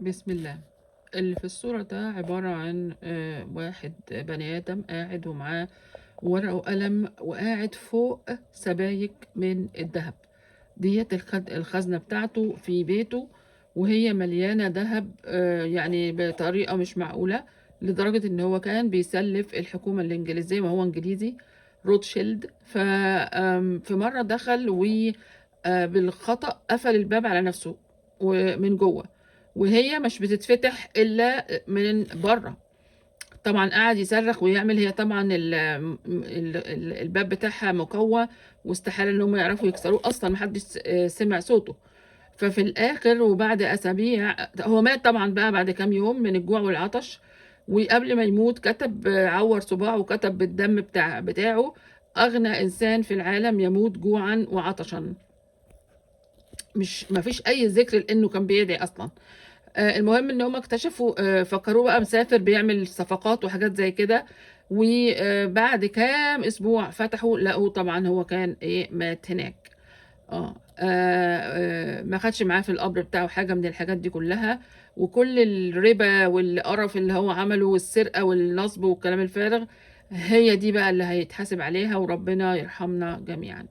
بسم الله. اللي في الصورة ده عبارة عن واحد بني آدم قاعد ومعاه ورقة وقلم وقاعد فوق سبايك من الذهب. ديت الخزنة بتاعته في بيته، وهي مليانة ذهب، يعني بطريقة مش معقولة، لدرجة إن هو كان بيسلف الحكومة الإنجليزية، وهو إنجليزي روتشيلد. في مرة دخل و بالخطأ قفل الباب على نفسه ومن جوه، وهي مش بتتفتح إلا من بره. طبعا قعد يصرخ ويعمل، هي طبعا ال ال ال الباب بتاعها مقوى واستحالة ان هم يعرفوا يكسروه اصلا، محدش سمع صوته. ففي الاخر وبعد اسابيع هو مات طبعا بقى بعد كام يوم من الجوع والعطش. وقبل ما يموت كتب، عور صباعه وكتب بالدم بتاعه: اغنى انسان في العالم يموت جوعا وعطشا. مش ما فيش اي ذكر لانه كان بيدعي اصلا. المهم ان هم اكتشفوا، فكروه بقى مسافر بيعمل صفقات وحاجات زي كده. وبعد كام اسبوع فتحوا لقوا طبعا هو كان ايه، مات هناك. ما خدش معاه في القبر بتاعه حاجة من الحاجات دي كلها، وكل الربا والقرف اللي هو عمله والسرقة والنصب والكلام الفارغ، هي دي بقى اللي هيتحاسب عليها، وربنا يرحمنا جميعا.